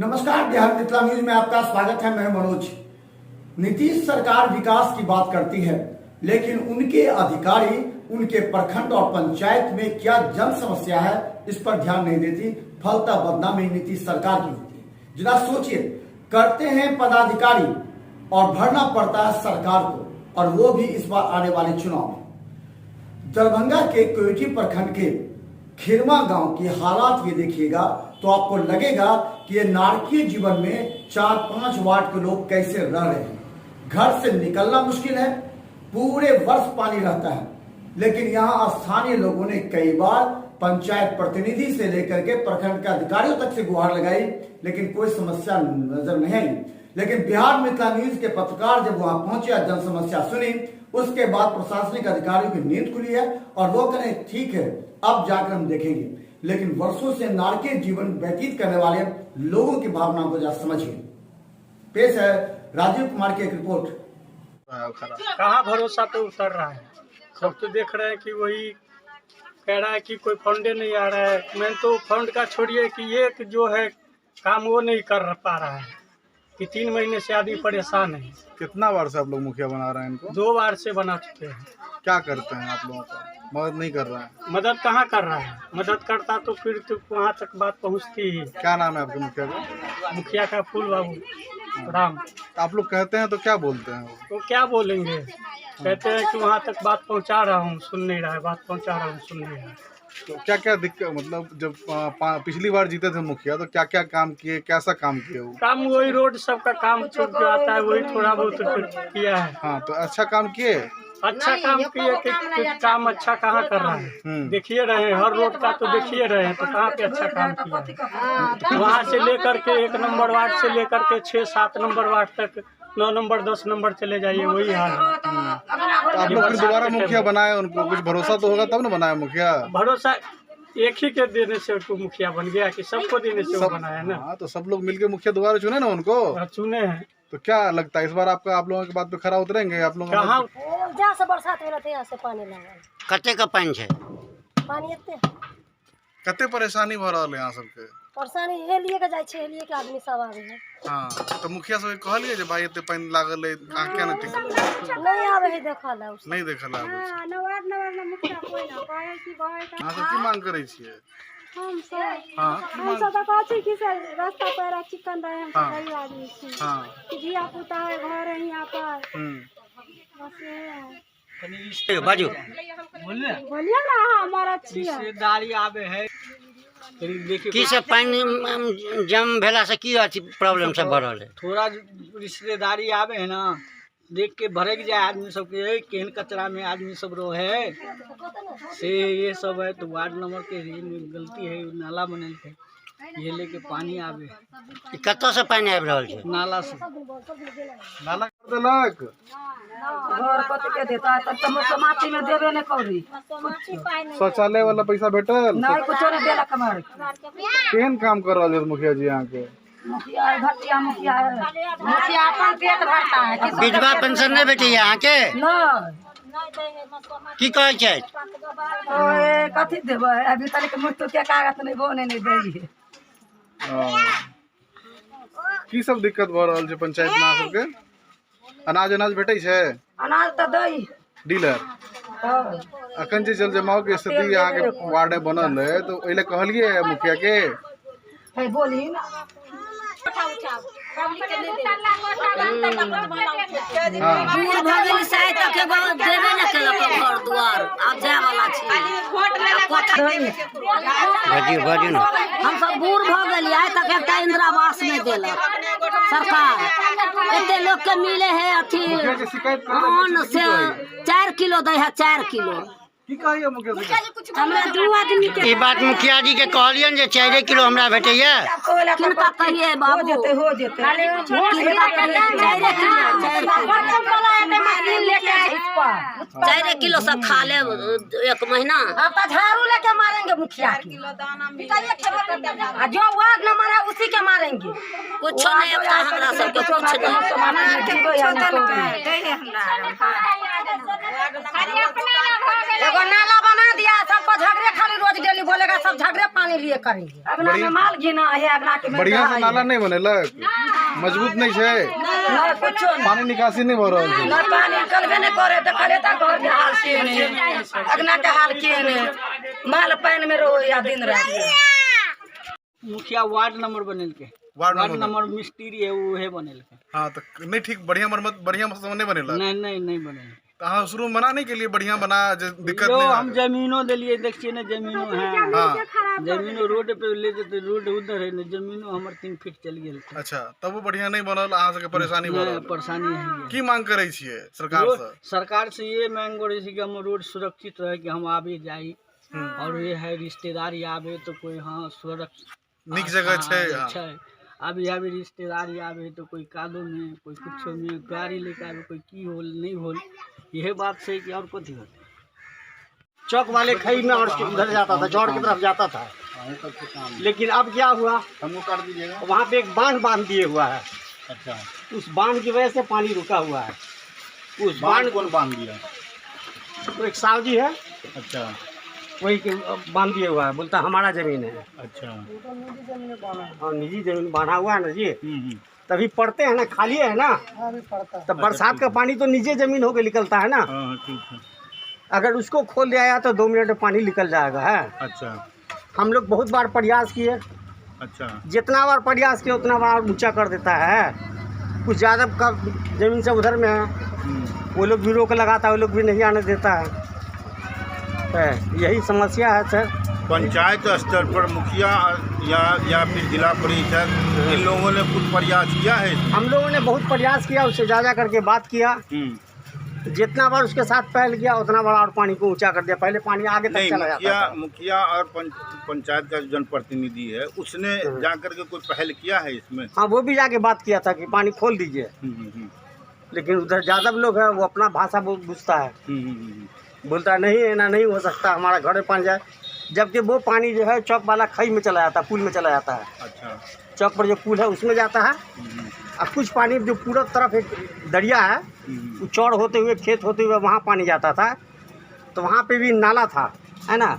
नमस्कार, बिहार मिथिला न्यूज में आपका स्वागत है। मैं मनोज। नीतीश सरकार विकास की बात करती है, लेकिन उनके अधिकारी उनके प्रखंड और पंचायत में क्या जन समस्या है, इस पर ध्यान नहीं देती। फलतः बदनामी नीतीश सरकार की होती है। जरा सोचिए, करते हैं पदाधिकारी और भरना पड़ता है सरकार को, और वो भी इस बार आने वाले चुनाव में। दरभंगा के कोयटी प्रखंड के खिरमा गांव की हालात ये देखिएगा तो आपको लगेगा कि ये नारकीय जीवन में 4-5 वार्ड के लोग कैसे रह रहे हैं। घर से निकलना मुश्किल है, पूरे वर्ष पानी रहता है। लेकिन यहाँ स्थानीय लोगों ने कई बार पंचायत प्रतिनिधि से लेकर के प्रखंड के अधिकारियों तक से गुहार लगाई, लेकिन कोई समस्या नजर नहीं आई। लेकिन बिहार मिथिला न्यूज के पत्रकार जब वहां पहुंचे और जन समस्या सुनी, उसके बाद प्रशासनिक अधिकारियों की नींद खुली है और वो कहें, ठीक है, अब जाकर हम देखेंगे। लेकिन वर्षों से नारकीय जीवन व्यतीत करने वाले लोगों की भावना को जरा समझिए। पेश है राजीव कुमार की एक रिपोर्ट। कहाँ भरोसा पे उतर रहा है? सब तो देख रहे हैं कि वही कह रहा है कि कोई फंडे नहीं आ रहा है। मैं तो फंड का छोड़िए कि एक जो है काम वो नहीं कर पा रहा है कि 3 महीने से आदमी परेशान है। कितना बार से आप लोग मुखिया बना रहे हैं इनको? दो बार से बना चुके हैं। क्या करते हैं आप लोगों का? मदद नहीं कर रहा है? मदद कहाँ कर रहा है? मदद करता तो फिर तो वहाँ तक बात पहुँचती ही। क्या नाम है आपके मुखिया का? मुखिया का फूल बाबू राम। आप लोग कहते हैं तो क्या बोलते हैं वो? तो क्या बोलेंगे? कहते हैं कि वहाँ तक बात पहुँचा रहा हूँ, सुन नहीं रहा है। बात पहुँचा रहा हूँ, सुन नहीं रहा है। तो क्या क्या दिक्कत, मतलब जब पिछली बार जीते थे मुखिया तो क्या क्या काम किए, कैसा काम किए वो? काम वही रोड सबका काम छूट जो आता है, वही थोड़ा बहुत किया है। हाँ, तो अच्छा काम किए? अच्छा काम किए कि काम अच्छा कहाँ कर रहा है? देखिए रहे हैं, हर रोड का तो देखिए रहे हैं, तो कहाँ पे अच्छा काम किया है? वहाँ से लेकर के 1 नंबर वार्ड से लेकर के 6-7 नंबर वार्ड तक, 9 नंबर, 10 नंबर चले जाइए, वही हाल है। तो आप लोग फिर दोबारा मुखिया बनाए उनको, कुछ भरोसा तो होगा तब ना बनाए मुखिया। भरोसा एक ही के देने से उनको मुखिया बन गया कि सबको देने से वो बनाया ना? हाँ, तो सब लोग मिलके मुखिया दोबारा चुने ना उनको। हाँ, चुने हैं। तो क्या लगता है इस बार आपका, आप लोगों के बात पे खरा उतरेंगे आप लोग? कहाँ? जहाँ से बरसात भेल तहिया से पानी लागल। कतेक पानि छै? पानी एते। कते परेशानी भऽ रहल है यहाँ सबके? परेशानी हेलिए के जाइ छै, हेलिए के आदमी सब आबै है। हाँ, तऽ मुखिया सबके कहलियै जे भाई, एते पानि लागल है, अहाँ किया नहि ठीक? नहि आबै है देखऽ लए। नहि देखल आबै छै? वार्ड नंबर में मुखिया कोई ना कहे कि बहे। अहाँ सब की मांग करै छियै? हम सब हाँ, की हम मांग? सब तऽ कहै छी कि से रास्ता पैरा चिकन रहे, हम हाँ। गरीब आदमी छी कि धिया पुता है, घर है यहाँ पर। बस यही है। बाजू। बोलिए ना अहाँ, मरद छियै। रिश्तेदारी आवे है करीब देखिए। की सब पानि जम भेला से की अथी प्रॉब्लम सब भऽ रहल है? थोड़ा रिश्तेदारी आवे है ना, देख के भड़क जाए आदमी सबके, "ए, केहन कचरा में आदमी सब रहे है।" से ये सब है, तो वार्ड नंबर के ही गलती है। नाला बनल है, ये लेके पानी आवे है। ई कतऽ से पानि आबि रहल छै? नाला से। नाला कर देलक। घर कथी के देता? तब तऽ मसोमाती में देबे नहि करी। शौचालय वाला पैसा भेटल? नहि, कुछो नहि देलक हमरा। केहन काम कर रहल छै मुखिया जी अहाँके? मुखिया है, घटिया मुखिया है। मुखिया अपन पेट भरता है कि विधवा पेंशन नहि भेटैया अहाँके? नहि। की कहै छै? ओए, कथी देबै? अभी तक मृत्यु के कागज नहि बने नहि दै। की सब दिक्कत भऽ रहल छै पंचायत में अहाँ सबके? अनाज अनाज भेटै छै? अनाज तऽ दै। डीलर? हँ। अखन जे जल जमाव के स्थिति अहाँके वार्ड में बनल है, तऽ ओहि लए कहलियै मुखिया के? है, बोली ना। हाँ। बूढ़ भऽ गेली से आइ तक एगो देबे नहि केलक घर दुआर। आब जाय वाला छी। बाजियौ, बाजियौ ने। हमसब बूढ़ भऽ गेली, आइ तक एकटा इंदिरा आवास नहि देलक सरकार। एते लोकके मिले है अथी। मुखिया के शिकायत करै लए अन्न से 4 किलो दै है, 4 किलो। की कहैया मुखिया से? हमरा दू आदमी के ई बात मुखिया जी के कहलियनि जे 4 किलो हमरा भेटैया? किनका कहिए बाबू? हो जेतै, हो जेतै। किनका कहिए? 4 किलो, 4 किलो, 4 किलो सब खा लेब एक महीना। अब तो झाड़ू लेके मारेंगे मुखिया के। आ जो वार्ड नंबर है, उसी के मारेंगे। कुछो नहि एकटा हमरा सबके, कुछ नहि। एगो नाला बना दिया, सबको झगड़े खाली रोज डेली बोलेगा। जाएगा, सब झगड़े पानी लिए करेंगे। अगना में माल घिना है, अगना के बढ़िया से नाला नहीं बनेलक, मजबूत नहीं छै, नहीं कुछो नहीं, पानी निकासी नहीं भऽ रहल छै। नहीं पानी निकलबे नहीं करे। देखले तऽ घर के हाल के ने, अगना के हाल के ने, माल पानि में रहो या दिन रात। मुखिया वार्ड नंबर बनेल के, वार्ड वार्ड नंबर नंबर मिस्त्री है वो है बनेल के। हाँ तो नहीं ठीक, बढ़िया मरम्मत बढ़िया से नहीं बनेलक। नहीं नहीं नहीं बनेल। तो अहाँ शुरू में मना नहीं के लिए बढ़िया बना जे दिक्कत यो नहीं हम आवे। जमीनो देलिए, देखिए ना जमीनो है। हाँ जमीनो रोड पे ले जेते, रोड उधर है ना, जमीनो हमर 3 फीट चल गेल। अच्छा, तब वो बढ़िया नहीं बनल, अहाँ सबके परेशानी भऽ नहीं, रहल। परेशानी है। की मांग करै छियै सरकार रोड से? सरकार से ये मांग करै छी कि हम रोड सुरक्षित रहे, कि हम आबे जाई, और ये है रिश्तेदारी आबे तो कोई हाँ सुरक्षित नीक जगह छै। हाँ। छै। अभी अभी रिश्तेदारी आबे तो कोई कादो में, कोई कुछो में गाड़ी लेके आबे, कोई की होल नहीं होल, यही बात छै कि और कथी होल। चौक वाले खई में और उधर जाता था, चौड़ की तरफ जाता था, लेकिन अब क्या हुआ, हमको काट दीजिएगा। वहाँ पे एक बांध बांध दिए हुआ है। अच्छा, उस बांध की वजह से पानी रुका हुआ है। उस बांध कौन बांध दिया? तो एक साहु जी है। अच्छा, वही के बांध दिए हुआ है, बोलता हमारा जमीन है। अच्छा, हाँ निजी जमीन बांधा हुआ है ना जी, तभी पड़ते हैं ना, खाली है ना, तब बरसात का पानी तो नीचे जमीन होके निकलता है ना। हाँ ठीक है। अगर उसको खोल दिया जाए तो 2 मिनट में पानी निकल जाएगा है। अच्छा, हम लोग बहुत बार प्रयास किए। अच्छा, जितना बार प्रयास किए उतना बार ऊंचा कर देता है। कुछ ज़्यादा का जमीन से उधर में है, वो लोग भी रोक लगाता है, वो लोग भी नहीं आने देता है। तो यही समस्या है सर। पंचायत स्तर पर मुखिया या फिर जिला परिषद, इन लोगों ने कुछ प्रयास किया है? हम लोगों ने बहुत प्रयास किया, उससे ज़्यादा करके बात किया, जितना बार उसके साथ पहल किया उतना बार और पानी को ऊंचा कर दिया। पहले पानी आगे तक नहीं, चला जाता था। मुखिया और पंचायत का जो जनप्रतिनिधि है उसने जा करके कोई पहल किया है इसमें? हाँ, वो भी जाके बात किया था कि पानी खोल दीजिए, लेकिन उधर ज़्यादा लोग है, वो अपना भाषा बुझता है, बोलता है नहीं है ना, नहीं हो सकता, हमारा घर में पानी जाए, जबकि वो पानी जो है चौक वाला खई में चला जाता है, पुल में चला जाता है। अच्छा, चौक पर जो पुल है उसमें जाता है। और कुछ पानी जो पूरब तरफ एक दरिया है, वो चौड़ होते हुए खेत होते हुए वहाँ पानी जाता था, तो वहाँ पे भी नाला था है ना,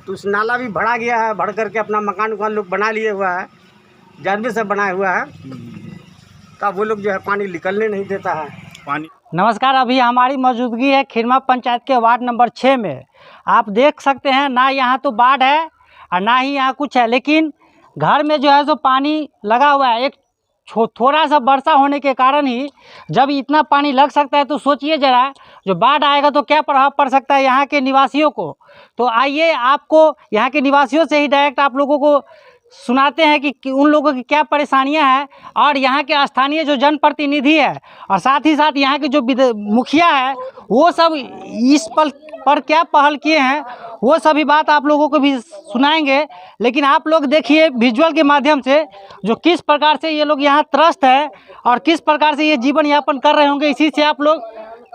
तो उस नाला भी भरा गया है, भर करके अपना मकान उकान लोग बना लिए हुआ है, जानवर सब बनाया हुआ है, तब वो लोग जो है पानी निकलने नहीं देता है पानी। नमस्कार, अभी हमारी मौजूदगी है खिरमा पंचायत के वार्ड नंबर 6 में। आप देख सकते हैं ना यहाँ तो बाढ़ है और ना ही यहाँ कुछ है, लेकिन घर में जो है सो पानी लगा हुआ है। एक थोड़ा सा वर्षा होने के कारण ही जब इतना पानी लग सकता है तो सोचिए ज़रा जो बाढ़ आएगा तो क्या प्रभाव पड़ सकता है यहाँ के निवासियों को। तो आइए आपको यहाँ के निवासियों से ही डायरेक्ट आप लोगों को सुनाते हैं कि उन लोगों की क्या परेशानियां हैं और यहाँ के स्थानीय जो जनप्रतिनिधि है और साथ ही साथ यहाँ के जो मुखिया है वो सब इस पल पर क्या पहल किए हैं, वो सभी बात आप लोगों को भी सुनाएंगे। लेकिन आप लोग देखिए विजुअल के माध्यम से जो किस प्रकार से ये लोग यहाँ त्रस्त है और किस प्रकार से ये जीवन यापन कर रहे होंगे, इसी से आप लोग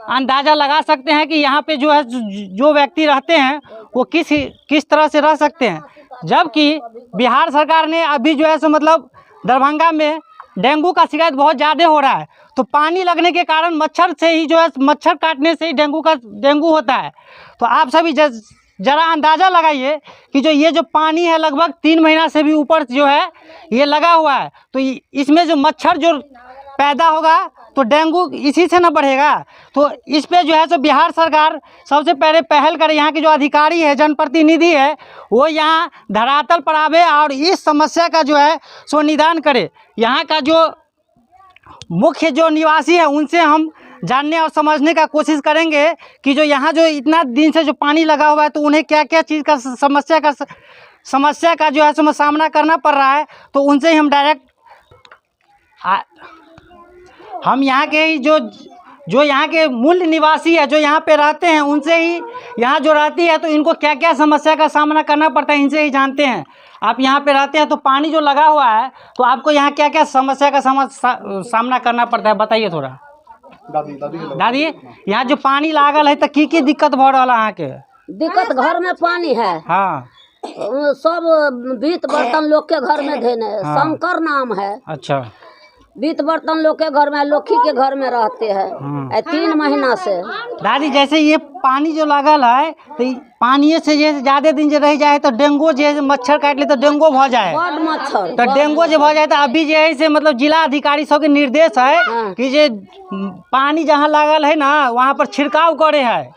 अंदाज़ा लगा सकते हैं कि यहाँ पे जो है जो व्यक्ति रहते हैं वो किस किस तरह से रह सकते हैं। जबकि बिहार सरकार ने अभी जो है सो मतलब दरभंगा में डेंगू का शिकायत बहुत ज़्यादा हो रहा है, तो पानी लगने के कारण मच्छर से ही जो है मच्छर काटने से ही डेंगू होता है। तो आप सभी ज़रा अंदाज़ा लगाइए कि जो ये जो पानी है लगभग 3 महीना से भी ऊपर जो है ये लगा हुआ है, तो इसमें जो मच्छर जो पैदा होगा तो डेंगू इसी से ना बढ़ेगा। तो इस पे जो है सो बिहार सरकार सबसे पहले पहल करे, यहाँ के जो अधिकारी है जनप्रतिनिधि है वो यहाँ धरातल पर आवे और इस समस्या का जो है सो निदान करे। यहाँ का जो मुख्य जो निवासी है उनसे हम जानने और समझने का कोशिश करेंगे कि जो यहाँ जो इतना दिन से जो पानी लगा हुआ है तो उन्हें क्या क्या चीज़ का समस्या का जो है सो सामना करना पड़ रहा है। तो उनसे ही हम डायरेक्ट हम यहाँ के ही जो यहाँ के मूल निवासी है जो यहाँ पे रहते हैं उनसे ही यहाँ जो रहती है तो इनको क्या क्या समस्या का सामना करना पड़ता है इनसे ही जानते हैं। आप यहाँ पे रहते हैं तो पानी जो लगा हुआ है तो आपको यहाँ क्या क्या समस्या का सामना करना पड़ता है, बताइए थोड़ा। दादी यहाँ जो पानी लागल है तो की की दिक्कत भ रहा है अहाँ के? दिक्कत घर में पानी है। हाँ, सब बीत बर्तन लोग के घर में धेने। हाँ। शंकर नाम है। अच्छा। बीत बर्तन लोग के घर में, लोखी के घर में रहते हैं 3 महीना से। दादी जैसे ये पानी जो लागल है तो पानी से जे ज्यादा दिन जे रह जाए तो डेंगू जे मच्छर काट ले तो डेंगू भ जाए, बड मच्छर। तो डेंगू जे भ जाए तो अभी जे है से मतलब जिला अधिकारी सबके निर्देश है कि जे पानी जहाँ लागल है ना वहाँ पर छिड़काव करे है,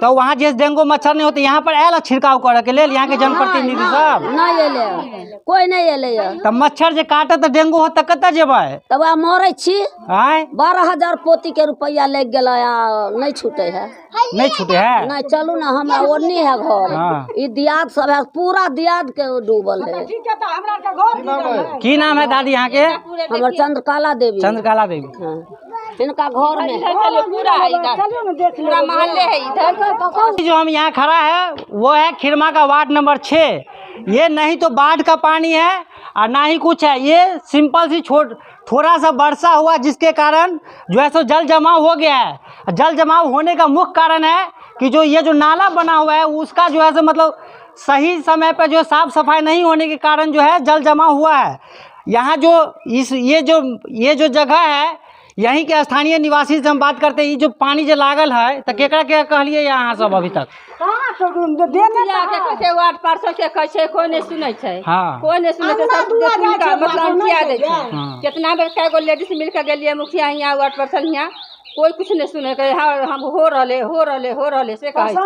तो वहाँ जे डेंगू मच्छर नहीं होते। यहाँ पर आयल छिड़काव करे के लेल यहाँ के जनप्रतिनिधि सब नहीं एले, कोई नहीं एले। तो मच्छर जे काटे तो डेंगू हो तब कतऽ जेबै? तब मरे छी। 12,000 पोती के रुपया लग गेल, नहीं छूटे है। नहीं छूटे है? नहीं। चलू ना, हमरा ओन्नी है घर, ई दियाद सब है, पूरा दियाद के डूबल है। की नाम है दादी यहाँ के? हमर चंद्रकला देवी। चंद्रकला देवी। इनका घर में पूरा मोहल्ले है इधर। जो हम यहाँ खड़ा है वो है खिरमा का वार्ड नंबर 6। ये नहीं तो बाढ़ का पानी है और ना ही कुछ है, ये सिंपल सी थोड़ा सा वर्षा हुआ जिसके कारण जो है सो जल जमाव हो गया है। जल जमाव होने का मुख्य कारण है कि जो ये जो नाला बना हुआ है उसका जो है सो मतलब सही समय पर जो साफ सफाई नहीं होने के कारण जो है जल जमाव हुआ है। यहाँ जो इस ये जो जगह है यहीं के स्थानीय निवासी से हम बात करते हैं। ये जो पानी जो लागल है तो केकरा के कहलिए यहाँ सब अभी तक? वार्ड पार्षद के कहै छै, कोई नहीं सुनै छै। हाँ। कोई नहीं सुनै छै, सब मतलब किया दै छै। कितना बेर कए गो लेडीज मिल के गेलियै मुखिया हियाँ वार्ड पार्षद हियाँ, कोई कुछ नहीं सुनै के। हाँ हम हो रहले हो रहले हो रहले से कहै छै।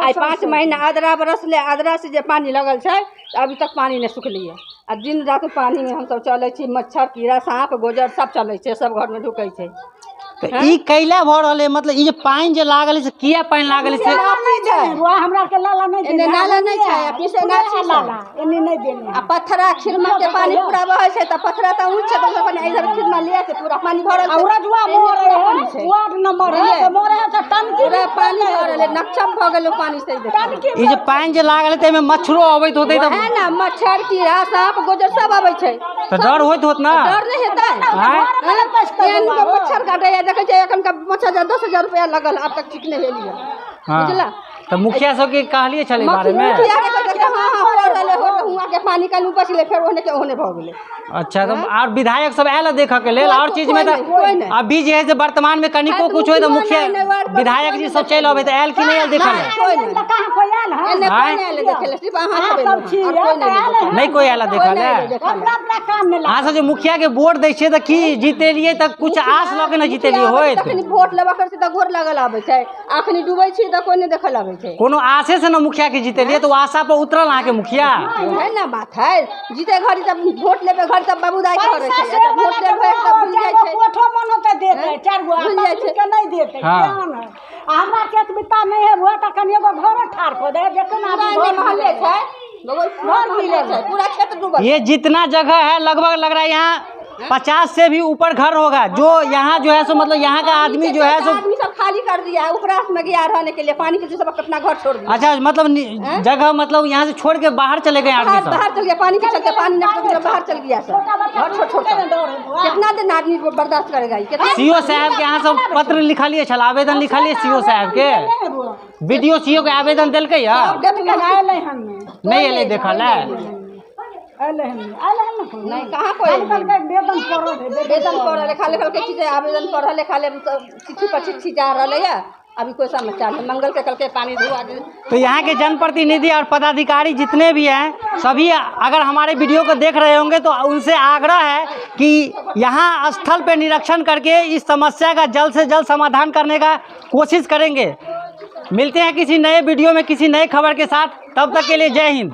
आइ 5 महीना आद्रा बरसले, आद्रा से जे पानी लगल छै अभी तक पानी नहीं सुखलियै। आ दिन रात पानी में हमसब चलै छी, मच्छर कीड़ा साँप गोजर सब चलै छै, सब घर में ढुकै छै। तो ई कैला भ रहल है? मतलब ई जे पानि जे लागल है से किया पानि लागल है से? हमरा के नाला नहीं एने नाला नहीं छै, पीछे गाछी नाला एने नहीं देने। आ पत्थरा खिरमा के पानी पूरा बहै छै, त पत्थरा त ऊंच छै, त अपन इधर खिरमा ले के पूरा पानी भरल छै। और रजुआ मोर है, वार्ड नंबर है, मोर है त टंकी पूरा पानी भरल है, नक्शा भ गेल पानी से। ई जे पानि जे लागल है त एमे मच्छरो अबैत होतै त? है ना, मच्छर कीड़ा सांप गोजर सब अबै छै, त डर होइत होत ना? डर नहीं हेतै। मच्छर काटे है, देखै छै एखन का 5,000 10,000 रुपया लगल, अब तक ठीक नहीं भेलियै। बुझला? तो मुखिया सबके कहलिए छलै बारे में? मुखिया के कहलकै हाँ हाँ हो रहलै हो रहलै, हुआं के पानी कनि बचलै फेर ओहने के ओहने भऽ गेलै। अच्छा, तो और विधायक सब आयल देखऽ के लेल? और चीज में तो अभी जे है से वर्तमान में कनिको कुछ होय तो मुखिया विधायक जी सब चलि अबै, तऽ आयल कि नहि आयल देखऽ लेल? नहीं कोई आयल देखऽ लेल। अहाँ सब जे मुखिया के वोट दै छियै तऽ की जीतेलियै तऽ कुछ आस लऽ के ने जीतेलियै होइत? वोट लेबऽ करै छै तऽ गोर लागल आबै छै, अखनी डूबै छी तऽ कोई नहि देखऽ लए आबै छै। कोनो आशे से न मुखिया के जीतेलियै तऽ ओ आशा पर उतरल अहाँके मुखिया? है ना बात है, जीते घड़ी तब वोट लेबे घड़ी तब बाबू दाई करै छै, वोट लेबे तब भूल जाइ छै। कोठो मन होतै देतै, 4 गो पब्लिक के नहीं देतै। आ हमरा के एक बित्ता नहीं है, वो तऽ कनि एगो घरो ठाढ़ कऽ दे, जखन आदमी मोहल्ले छै, घर मिले छै, पूरा खेत डूबल। ये जितना जगह है लगभग लग रहा है यहाँ 50 से भी ऊपर घर होगा जो यहाँ जो है सो मतलब यहाँ का आदमी जो है सो आदमी सब खाली कर दिया है, उपरास में गया रहने के लिए, पानी के सब अपना घर छोड़ दिया। अच्छा, मतलब जगह मतलब यहाँ से छोड़ के बाहर चले गए आदमी सब? बाहर चल गया, पानी के चलते पानी न बाहर चल गया सब, घर छोड़ छोड़। कितना दिन आदमी बर्दाश्त करेगा? सीओ साहब के यहाँ सब पत्र लिखलिए छल, आवेदन लिखलिए सीओ साहब के, बीडीओ सीओ के आवेदन देलकै? नहीं एलै देखऽ लए? नहीं, कहाँ कोई वेतन पड़ल, खाली खाली चीज आवेदन पड़ल, खाली चिट्ठी पर चिट्ठी जा रहा है, अभी कोई समाचार नहीं। मंगल के कल के पानी धुआ। तो यहाँ के जनप्रतिनिधि और पदाधिकारी जितने भी हैं सभी अगर हमारे वीडियो को देख रहे होंगे तो उनसे आग्रह है कि यहाँ स्थल पर निरीक्षण करके इस समस्या का जल्द से जल्द समाधान करने का कोशिश करेंगे। मिलते हैं किसी नए वीडियो में किसी नए खबर के साथ, तब तक के लिए जय हिंद।